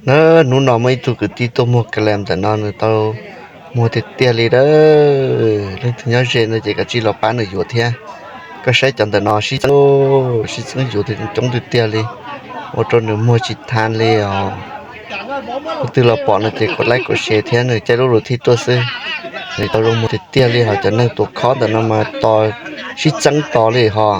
Na, hnub no muaj ib tug kwv tij tuaj muag ka lees ntawm no, nws tau muag tiag tiag li a. Leej twg nyob ze no ces kav tsij los pab nws yuav thiab. Koj saib cov ntawm no sib txeeb, sib txeeb yuav coob tiag tiag li, ua rau nws muag tsis tau li os. Leej twg los pom no ces kom like kom share thiab, nws caij lub luv thij tuaj xwb. Nws tau zoo muag tiag tiag li, ho cov neeg tuav khob ntawm no mas tos sib txeeb tos li hos.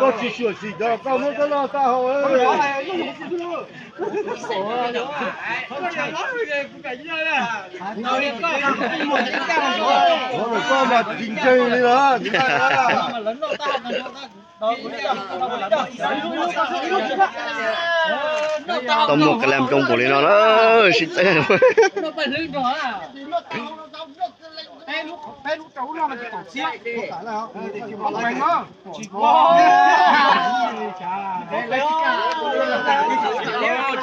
Koj tsis xyuam xim cov koj muab koj loj tau hau. Koj mas tsis ntseeg li os. Tau muag ka lees zoo npaum li no na, sib txeeb.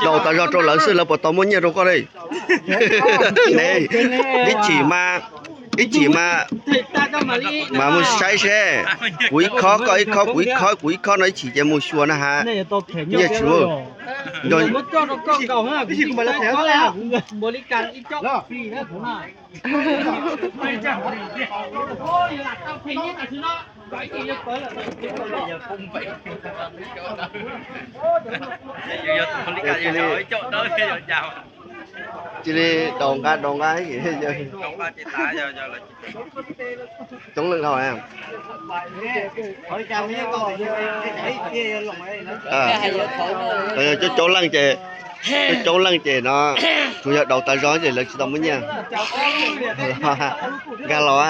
Daus tas zog rau lawv xwb, lawv puas tau muab nyiaj rau koj li? Ne, ib chim mas, ib chim mas, mas mus saib seb, kuv ib khob koj ib khob, kuv ib khob kuv ib khob no, ib chim ces mus xyuas na has. Nyiaj tsis muaj. Cia li daus nqa daus nqa. Coob leej dhau. Coob coob leej ces, coob coob leej ces no, tsuas yog daus tas zog ces lawv tsis tau muab nyiaj. Nkag los a.